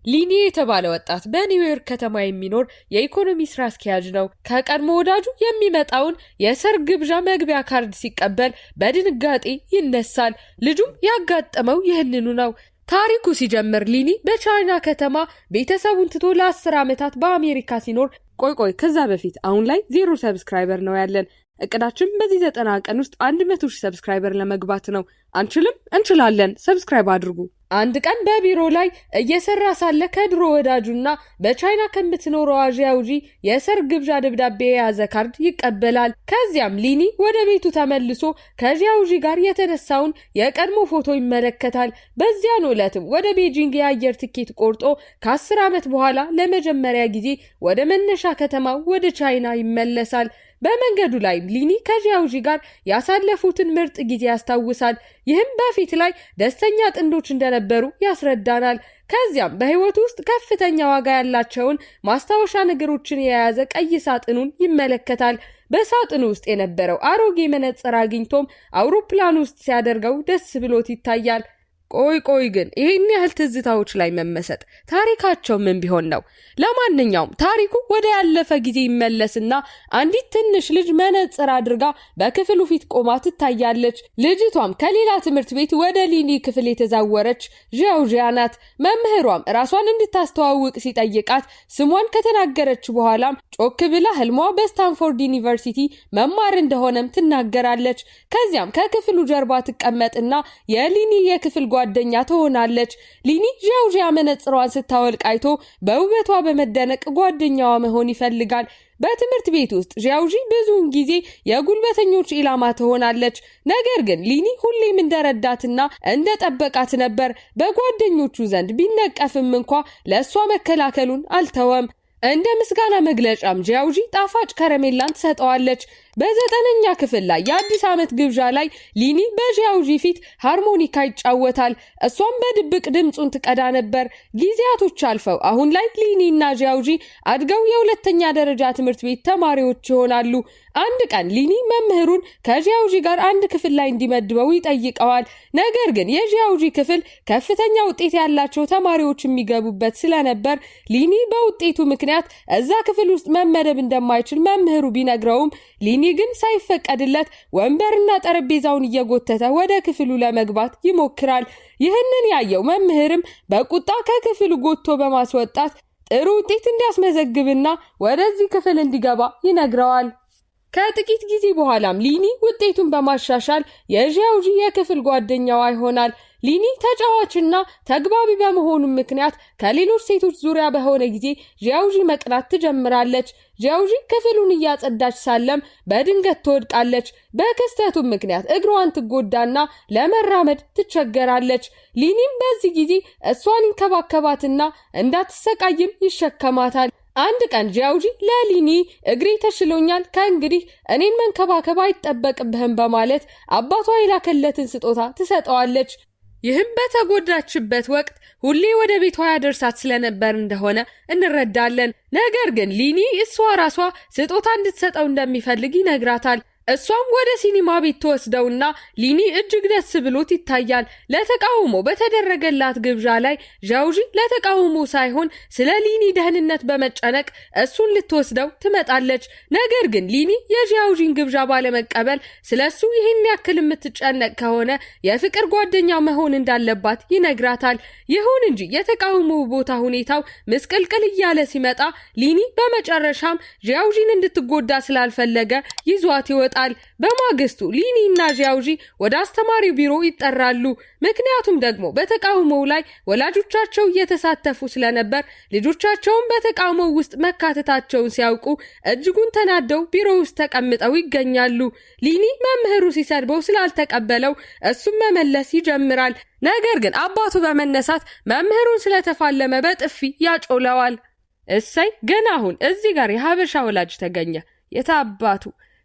ሊኒ የተባለ ወጣት በኒውዮርክ ከተማ የሚኖር የኢኮኖሚ ስራ አስኪያጅ ነው። ከቀድሞ ወዳጁ የሚመጣውን የሰርግ ግብዣ መግቢያ ካርድ ሲቀበል በድንጋጤ ይነሳል። ልጁም ያጋጠመው ይህንኑ ነው። ታሪኩ ሲጀምር ሊኒ በቻይና ከተማ ቤተሰቡን ትቶ ለ10 ዓመታት በአሜሪካ ሲኖር፣ ቆይ ቆይ፣ ከዛ በፊት አሁን ላይ 0 subscriber ነው ያለን። እቅዳችን በዚህ 90 ቀን ውስጥ 100,000 subscriber ለመግባት ነው። አንችልም? እንችላለን። Subscribe አድርጉ። አንድ ቀን በቢሮ ላይ እየሰራ ሳለ ከድሮ ወዳጁና በቻይና ከምትኖረው ዢያውጂ የሰርግ ግብዣ ደብዳቤ የያዘ ካርድ ይቀበላል። ከዚያም ሊኒ ወደ ቤቱ ተመልሶ ከዢያውጂ ጋር የተነሳውን የቀድሞ ፎቶ ይመለከታል። በዚያን ዕለትም ወደ ቤጂንግ የአየር ትኬት ቆርጦ ከ10 ዓመት በኋላ ለመጀመሪያ ጊዜ ወደ መነሻ ከተማው ወደ ቻይና ይመለሳል። በመንገዱ ላይም ሊኒ ከዢያውጂ ጋር ያሳለፉትን ምርጥ ጊዜ ያስታውሳል። ይህም በፊት ላይ ደስተኛ ጥንዶች እንደነበሩ ያስረዳናል። ከዚያም በሕይወቱ ውስጥ ከፍተኛ ዋጋ ያላቸውን ማስታወሻ ነገሮችን የያዘ ቀይ ሳጥኑን ይመለከታል። በሳጥኑ ውስጥ የነበረው አሮጌ መነጽር አግኝቶም አውሮፕላን ውስጥ ሲያደርገው ደስ ብሎት ይታያል። ቆይ ቆይ፣ ግን ይህን ያህል ትዝታዎች ላይ መመሰጥ ታሪካቸው ምን ቢሆን ነው? ለማንኛውም ታሪኩ ወደ ያለፈ ጊዜ ይመለስና አንዲት ትንሽ ልጅ መነጽር አድርጋ በክፍሉ ፊት ቆማ ትታያለች። ልጅቷም ከሌላ ትምህርት ቤት ወደ ሊኒ ክፍል የተዛወረች ዢያውዢያ ናት። መምህሯም ራሷን እንድታስተዋውቅ ሲጠይቃት ስሟን ከተናገረች በኋላም ጮክ ብላ ህልሟ በስታንፎርድ ዩኒቨርሲቲ መማር እንደሆነም ትናገራለች። ከዚያም ከክፍሉ ጀርባ ትቀመጥና የሊኒ የክፍል ጓደኛ ትሆናለች። ሊኒ ዢያውዢያ መነጽሯን ስታወልቅ አይቶ በውበቷ በመደነቅ ጓደኛዋ መሆን ይፈልጋል። በትምህርት ቤት ውስጥ ዢያውዢ ብዙውን ጊዜ የጉልበተኞች ኢላማ ትሆናለች። ነገር ግን ሊኒ ሁሌም እንደረዳትና እንደጠበቃት ነበር። በጓደኞቹ ዘንድ ቢነቀፍም እንኳ ለእሷ መከላከሉን አልተወም። እንደ ምስጋና መግለጫም ጂያውጂ ጣፋጭ ከረሜላን ትሰጠዋለች። በዘጠነኛ ክፍል ላይ የአዲስ ዓመት ግብዣ ላይ ሊኒ በጂያውጂ ፊት ሃርሞኒካ ይጫወታል። እሷም በድብቅ ድምፁን ትቀዳ ነበር። ጊዜያቶች አልፈው አሁን ላይ ሊኒ እና ጂያውጂ አድገው የሁለተኛ ደረጃ ትምህርት ቤት ተማሪዎች ይሆናሉ። አንድ ቀን ሊኒ መምህሩን ከጂያውጂ ጋር አንድ ክፍል ላይ እንዲመድበው ይጠይቀዋል። ነገር ግን የጂያውጂ ክፍል ከፍተኛ ውጤት ያላቸው ተማሪዎች የሚገቡበት ስለነበር ሊኒ በውጤቱ ምክንያት እዛ ክፍል ውስጥ መመደብ እንደማይችል መምህሩ ቢነግረውም፣ ሊኒ ግን ሳይፈቀድለት ወንበርና ጠረጴዛውን እየጎተተ ወደ ክፍሉ ለመግባት ይሞክራል። ይህንን ያየው መምህርም በቁጣ ከክፍሉ ጎትቶ በማስወጣት ጥሩ ውጤት እንዲያስመዘግብና ወደዚህ ክፍል እንዲገባ ይነግረዋል። ከጥቂት ጊዜ በኋላም ሊኒ ውጤቱን በማሻሻል የዢያውጂ የክፍል ጓደኛዋ ይሆናል። ሊኒ ተጫዋችና ተግባቢ በመሆኑ ምክንያት ከሌሎች ሴቶች ዙሪያ በሆነ ጊዜ ዢያውጂ መቅናት ትጀምራለች። ዢያውጂ ክፍሉን እያጸዳች ሳለም በድንገት ትወድቃለች። በክስተቱ ምክንያት እግሯን ትጎዳና ለመራመድ ትቸገራለች። ሊኒም በዚህ ጊዜ እሷን ይንከባከባትና እንዳትሰቃይም ይሸከማታል። አንድ ቀን ጂያውጂ ለሊኒ "እግሬ ተሽሎኛል፣ ከእንግዲህ እኔን መንከባከብ አይጠበቅብህም" በማለት አባቷ የላከለትን ስጦታ ትሰጠዋለች። ይህም በተጎዳችበት ወቅት ሁሌ ወደ ቤቷ ያደርሳት ስለነበር እንደሆነ እንረዳለን። ነገር ግን ሊኒ እሷ ራሷ ስጦታ እንድትሰጠው እንደሚፈልግ ይነግራታል። እሷም ወደ ሲኒማ ቤት ትወስደውና ሊኒ እጅግ ደስ ብሎት ይታያል። ለተቃውሞ በተደረገላት ግብዣ ላይ ዣውዢ ለተቃውሞ ሳይሆን ስለ ሊኒ ደህንነት በመጨነቅ እሱን ልትወስደው ትመጣለች። ነገር ግን ሊኒ የዣውዢን ግብዣ ባለመቀበል ስለ እሱ ይህን ያክል የምትጨነቅ ከሆነ የፍቅር ጓደኛው መሆን እንዳለባት ይነግራታል። ይሁን እንጂ የተቃውሞ ቦታ ሁኔታው ምስቅልቅል እያለ ሲመጣ ሊኒ በመጨረሻም ዣውዢን እንድትጎዳ ስላልፈለገ ይዟት ይወጣል። በማግስቱ ሊኒ እና ዢያውዢ ወደ አስተማሪው ቢሮ ይጠራሉ። ምክንያቱም ደግሞ በተቃውሞው ላይ ወላጆቻቸው እየተሳተፉ ስለነበር ልጆቻቸውን በተቃውሞው ውስጥ መካተታቸውን ሲያውቁ እጅጉን ተናደው ቢሮ ውስጥ ተቀምጠው ይገኛሉ። ሊኒ መምህሩ ሲሰድበው ስላልተቀበለው እሱም መመለስ ይጀምራል። ነገር ግን አባቱ በመነሳት መምህሩን ስለተፋለመ በጥፊ ያጮለዋል። እሰይ፣ ገና አሁን እዚህ ጋር የሀበሻ ወላጅ ተገኘ። የታባቱ!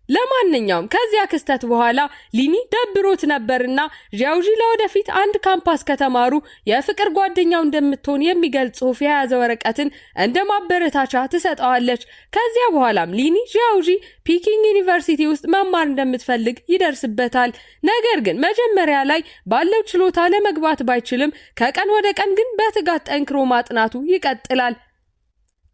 ለማንኛውም ከዚያ ክስተት በኋላ ሊኒ ደብሮት ነበርና ዣውዢ ለወደፊት አንድ ካምፓስ ከተማሩ የፍቅር ጓደኛው እንደምትሆን የሚገልጽ ጽሑፍ የያዘ ወረቀትን እንደ ማበረታቻ ትሰጠዋለች። ከዚያ በኋላም ሊኒ ዣውዢ ፒኪንግ ዩኒቨርሲቲ ውስጥ መማር እንደምትፈልግ ይደርስበታል። ነገር ግን መጀመሪያ ላይ ባለው ችሎታ ለመግባት ባይችልም ከቀን ወደ ቀን ግን በትጋት ጠንክሮ ማጥናቱ ይቀጥላል።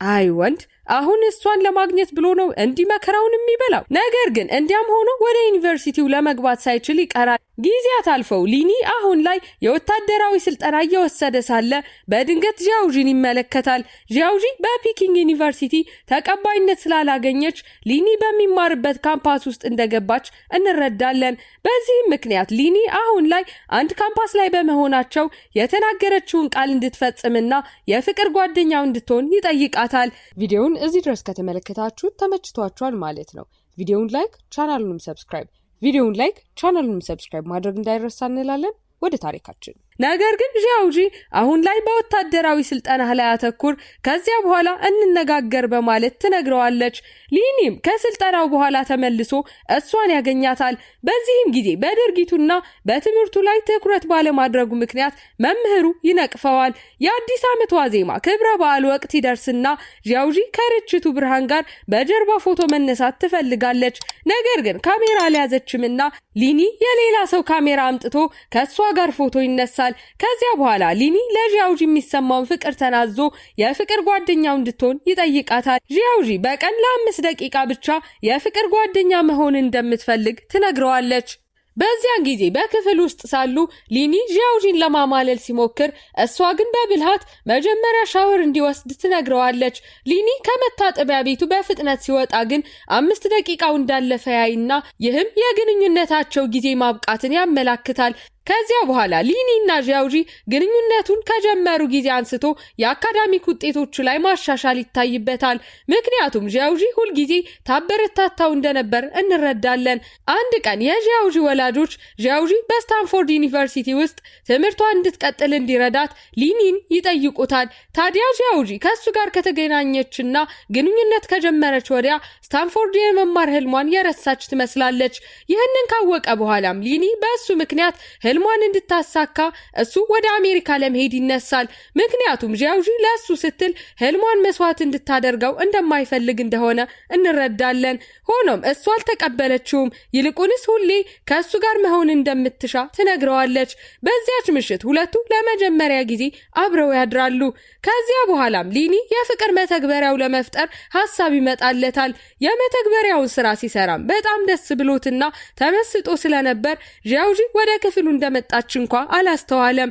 አይ ወንድ፣ አሁን እሷን ለማግኘት ብሎ ነው እንዲህ መከራውን የሚበላው። ነገር ግን እንዲያም ሆኖ ወደ ዩኒቨርሲቲው ለመግባት ሳይችል ይቀራል። ጊዜያት አልፈው ሊኒ አሁን ላይ የወታደራዊ ስልጠና እየወሰደ ሳለ በድንገት ዣውዢን ይመለከታል። ዣውዢ በፒኪንግ ዩኒቨርሲቲ ተቀባይነት ስላላገኘች ሊኒ በሚማርበት ካምፓስ ውስጥ እንደገባች እንረዳለን። በዚህም ምክንያት ሊኒ አሁን ላይ አንድ ካምፓስ ላይ በመሆናቸው የተናገረችውን ቃል እንድትፈጽምና የፍቅር ጓደኛው እንድትሆን ይጠይቃታል። ቪዲዮውን እዚህ ድረስ ከተመለከታችሁት ተመችቷችኋል ማለት ነው። ቪዲዮውን like፣ ቻናሉንም subscribe ቪዲዮውን like፣ ቻናሉንም subscribe ማድረግ እንዳይረሳ እንላለን። ወደ ታሪካችን። ነገር ግን ዣውጂ አሁን ላይ በወታደራዊ ስልጠና ላይ አተኩር፣ ከዚያ በኋላ እንነጋገር በማለት ትነግረዋለች። ሊኒም ከስልጠናው በኋላ ተመልሶ እሷን ያገኛታል። በዚህም ጊዜ በድርጊቱና በትምህርቱ ላይ ትኩረት ባለማድረጉ ምክንያት መምህሩ ይነቅፈዋል። የአዲስ ዓመት ዋዜማ ክብረ በዓል ወቅት ይደርስና ዣውጂ ከርችቱ ብርሃን ጋር በጀርባ ፎቶ መነሳት ትፈልጋለች። ነገር ግን ካሜራ አልያዘችምና ሊኒ የሌላ ሰው ካሜራ አምጥቶ ከእሷ ጋር ፎቶ ይነሳል። ከዚያ በኋላ ሊኒ ለዣውጂ የሚሰማውን ፍቅር ተናዞ የፍቅር ጓደኛው እንድትሆን ይጠይቃታል። ዣውጂ በቀን ለ5 ደቂቃ ብቻ የፍቅር ጓደኛ መሆን እንደምትፈልግ ትነግረዋለች። በዚያን ጊዜ በክፍል ውስጥ ሳሉ ሊኒ ዣውጂን ለማማለል ሲሞክር እሷ ግን በብልሃት መጀመሪያ ሻወር እንዲወስድ ትነግረዋለች። ሊኒ ከመታጠቢያ ቤቱ በፍጥነት ሲወጣ ግን 5 ደቂቃው እንዳለፈ ያይና ይህም የግንኙነታቸው ጊዜ ማብቃትን ያመላክታል። ከዚያ በኋላ ሊኒ እና ዣውጂ ግንኙነቱን ከጀመሩ ጊዜ አንስቶ የአካዳሚክ ውጤቶቹ ላይ ማሻሻል ይታይበታል። ምክንያቱም ዣውጂ ሁልጊዜ ታበረታታው እንደነበር እንረዳለን። አንድ ቀን የዣውጂ ወላጆች ዣውጂ በስታንፎርድ ዩኒቨርሲቲ ውስጥ ትምህርቷን እንድትቀጥል እንዲረዳት ሊኒን ይጠይቁታል። ታዲያ ዣውጂ ከእሱ ጋር ከተገናኘችና ግንኙነት ከጀመረች ወዲያ ስታንፎርድ የመማር ህልሟን የረሳች ትመስላለች። ይህንን ካወቀ በኋላም ሊኒ በእሱ ምክንያት ህልሟን እንድታሳካ እሱ ወደ አሜሪካ ለመሄድ ይነሳል። ምክንያቱም ዣውዢ ለእሱ ስትል ህልሟን መስዋዕት እንድታደርገው እንደማይፈልግ እንደሆነ እንረዳለን። ሆኖም እሱ አልተቀበለችውም። ይልቁንስ ሁሌ ከእሱ ጋር መሆን እንደምትሻ ትነግረዋለች። በዚያች ምሽት ሁለቱ ለመጀመሪያ ጊዜ አብረው ያድራሉ። ከዚያ በኋላም ሊኒ የፍቅር መተግበሪያው ለመፍጠር ሀሳብ ይመጣለታል። የመተግበሪያውን ስራ ሲሰራም በጣም ደስ ብሎትና ተመስጦ ስለነበር ዣውዢ ወደ ክፍሉ እንደመጣች እንኳ አላስተዋለም።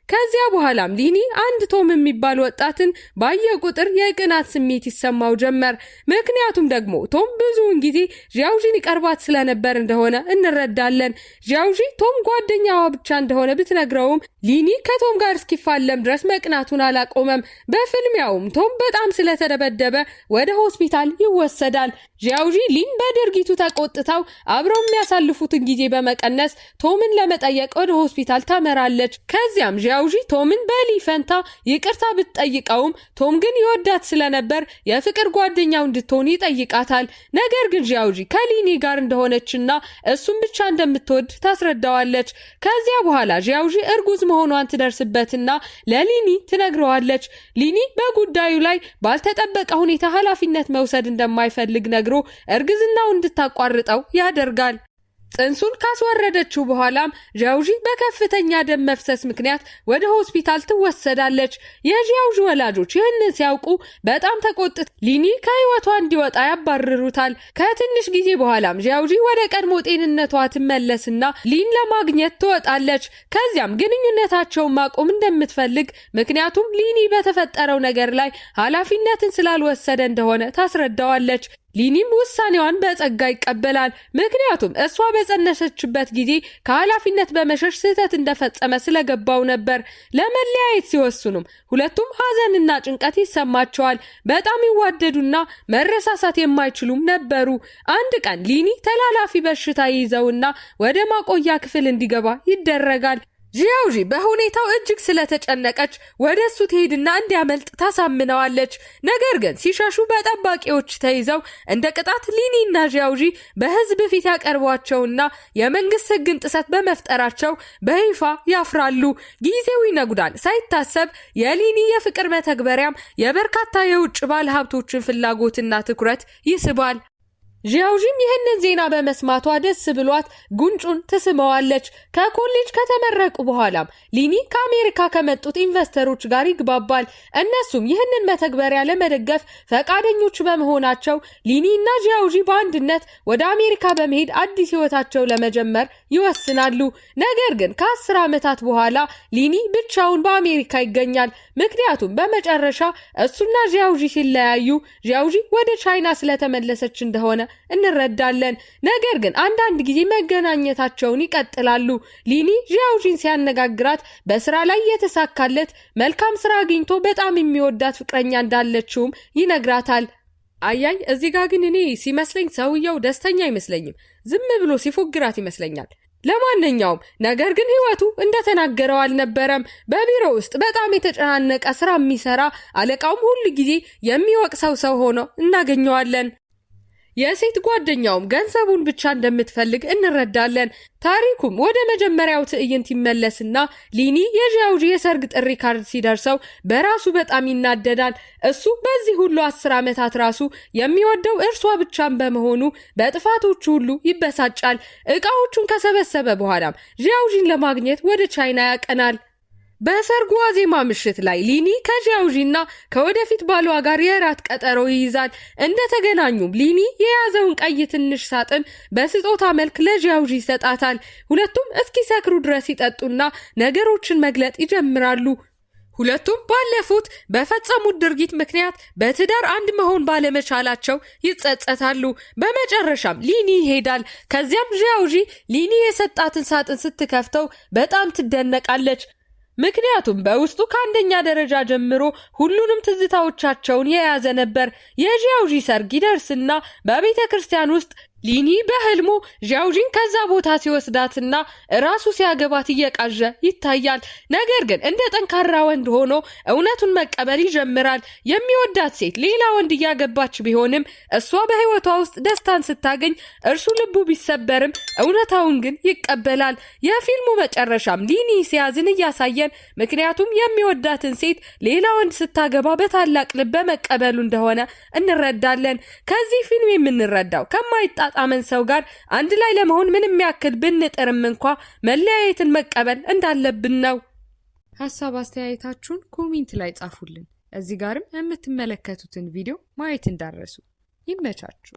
ከዚያ በኋላም ሊኒ አንድ ቶም የሚባል ወጣትን ባየ ቁጥር የቅናት ስሜት ይሰማው ጀመር። ምክንያቱም ደግሞ ቶም ብዙውን ጊዜ ዣውዢን ይቀርባት ስለነበር እንደሆነ እንረዳለን። ዣውዢ ቶም ጓደኛዋ ብቻ እንደሆነ ብትነግረውም ሊኒ ከቶም ጋር እስኪፋለም ድረስ መቅናቱን አላቆመም። በፍልሚያውም ቶም በጣም ስለተደበደበ ወደ ሆስፒታል ይወሰዳል። ዣውዢ ሊን በድርጊቱ ተቆጥታው አብረው የሚያሳልፉትን ጊዜ በመቀነስ ቶምን ለመጠየቅ ወደ ሆስፒታል ታመራለች። ከዚያም ዣውዢ ቶምን በሊ ፈንታ ይቅርታ ብትጠይቀውም ቶም ግን ይወዳት ስለነበር የፍቅር ጓደኛው እንድትሆን ይጠይቃታል። ነገር ግን ዣውዢ ከሊኒ ጋር እንደሆነችና እሱን ብቻ እንደምትወድ ታስረዳዋለች። ከዚያ በኋላ ዣውዢ እርጉዝ መሆኗን ትደርስበትና ለሊኒ ትነግረዋለች። ሊኒ በጉዳዩ ላይ ባልተጠበቀ ሁኔታ ኃላፊነት መውሰድ እንደማይፈልግ ነግሮ እርግዝናው እንድታቋርጠው ያደርጋል። ጽንሱን ካስወረደችው በኋላም ዣውዢ በከፍተኛ ደም መፍሰስ ምክንያት ወደ ሆስፒታል ትወሰዳለች። የዣውዢ ወላጆች ይህንን ሲያውቁ በጣም ተቆጥተው ሊኒ ከህይወቷ እንዲወጣ ያባርሩታል። ከትንሽ ጊዜ በኋላም ዣውዢ ወደ ቀድሞ ጤንነቷ ትመለስና ሊን ለማግኘት ትወጣለች። ከዚያም ግንኙነታቸውን ማቆም እንደምትፈልግ፣ ምክንያቱም ሊኒ በተፈጠረው ነገር ላይ ኃላፊነትን ስላልወሰደ እንደሆነ ታስረዳዋለች። ሊኒም ውሳኔዋን በጸጋ ይቀበላል። ምክንያቱም እሷ በጸነሰችበት ጊዜ ከኃላፊነት በመሸሽ ስህተት እንደፈጸመ ስለገባው ነበር። ለመለያየት ሲወስኑም ሁለቱም ሐዘንና ጭንቀት ይሰማቸዋል። በጣም ይዋደዱና መረሳሳት የማይችሉም ነበሩ። አንድ ቀን ሊኒ ተላላፊ በሽታ ይይዘውና ወደ ማቆያ ክፍል እንዲገባ ይደረጋል። ዢያውዢ በሁኔታው እጅግ ስለተጨነቀች ወደ እሱ ትሄድና እንዲያመልጥ ታሳምነዋለች። ነገር ግን ሲሸሹ በጠባቂዎች ተይዘው እንደ ቅጣት ሊኒ እና ዢያውዢ በሕዝብ ፊት ያቀርቧቸውና የመንግስት ሕግን ጥሰት በመፍጠራቸው በይፋ ያፍራሉ። ጊዜው ይነጉዳል። ሳይታሰብ የሊኒ የፍቅር መተግበሪያም የበርካታ የውጭ ባለሀብቶችን ፍላጎትና ትኩረት ይስባል። ዢያውዢም ይህንን ዜና በመስማቷ ደስ ብሏት ጉንጩን ትስመዋለች። ከኮሌጅ ከተመረቁ በኋላም ሊኒ ከአሜሪካ ከመጡት ኢንቨስተሮች ጋር ይግባባል። እነሱም ይህንን መተግበሪያ ለመደገፍ ፈቃደኞች በመሆናቸው ሊኒ እና ዢያውዢ በአንድነት ወደ አሜሪካ በመሄድ አዲስ ህይወታቸው ለመጀመር ይወስናሉ። ነገር ግን ከ10 ዓመታት በኋላ ሊኒ ብቻውን በአሜሪካ ይገኛል። ምክንያቱም በመጨረሻ እሱና ዢያውዢ ሲለያዩ ዢያውዢ ወደ ቻይና ስለተመለሰች እንደሆነ እንረዳለን። ነገር ግን አንዳንድ ጊዜ መገናኘታቸውን ይቀጥላሉ። ሊኒ ዢያውዢን ሲያነጋግራት በስራ ላይ የተሳካለት መልካም ስራ አግኝቶ በጣም የሚወዳት ፍቅረኛ እንዳለችውም ይነግራታል። አያይ፣ እዚህ ጋር ግን እኔ ሲመስለኝ ሰውየው ደስተኛ አይመስለኝም። ዝም ብሎ ሲፎግራት ይመስለኛል። ለማንኛውም ነገር ግን ህይወቱ እንደተናገረው አልነበረም። በቢሮ ውስጥ በጣም የተጨናነቀ ስራ የሚሰራ፣ አለቃውም ሁል ጊዜ የሚወቅሰው ሰው ሆኖ እናገኘዋለን። የሴት ጓደኛውም ገንዘቡን ብቻ እንደምትፈልግ እንረዳለን። ታሪኩም ወደ መጀመሪያው ትዕይንት ይመለስና ሊኒ የዢያውጂ የሰርግ ጥሪ ካርድ ሲደርሰው በራሱ በጣም ይናደዳል። እሱ በዚህ ሁሉ 10 ዓመታት ራሱ የሚወደው እርሷ ብቻን በመሆኑ በጥፋቶቹ ሁሉ ይበሳጫል። እቃዎቹን ከሰበሰበ በኋላም ዢያውጂን ለማግኘት ወደ ቻይና ያቀናል። በሰርጉ ዋዜማ ምሽት ላይ ሊኒ ከዢያውዢና ከወደፊት ባሏ ጋር የእራት ቀጠሮ ይይዛል። እንደተገናኙም ሊኒ የያዘውን ቀይ ትንሽ ሳጥን በስጦታ መልክ ለዢያውዢ ይሰጣታል። ሁለቱም እስኪሰክሩ ድረስ ይጠጡና ነገሮችን መግለጥ ይጀምራሉ። ሁለቱም ባለፉት በፈጸሙት ድርጊት ምክንያት በትዳር አንድ መሆን ባለመቻላቸው ይጸጸታሉ። በመጨረሻም ሊኒ ይሄዳል። ከዚያም ዢያውዢ ሊኒ የሰጣትን ሳጥን ስትከፍተው በጣም ትደነቃለች። ምክንያቱም በውስጡ ከአንደኛ ደረጃ ጀምሮ ሁሉንም ትዝታዎቻቸውን የያዘ ነበር። የዢያውዢ ሰርግ ይደርስና በቤተ ክርስቲያን ውስጥ ሊኒ በህልሙ ዢያውዢን ከዛ ቦታ ሲወስዳትና ራሱ ሲያገባት እየቃዠ ይታያል። ነገር ግን እንደ ጠንካራ ወንድ ሆኖ እውነቱን መቀበል ይጀምራል። የሚወዳት ሴት ሌላ ወንድ እያገባች ቢሆንም እሷ በህይወቷ ውስጥ ደስታን ስታገኝ እርሱ ልቡ ቢሰበርም እውነታውን ግን ይቀበላል። የፊልሙ መጨረሻም ሊኒ ሲያዝን እያሳየን፣ ምክንያቱም የሚወዳትን ሴት ሌላ ወንድ ስታገባ በታላቅ ልብ በመቀበሉ እንደሆነ እንረዳለን። ከዚህ ፊልም የምንረዳው ከማይጣጣመን ሰው ጋር አንድ ላይ ለመሆን ምንም ያክል ብንጥርም እንኳ መለያየትን መቀበል እንዳለብን ነው። ሀሳብ አስተያየታችሁን comment ላይ ጻፉልን። እዚህ ጋርም የምትመለከቱትን ቪዲዮ ማየት እንዳትረሱ። ይመቻችሁ።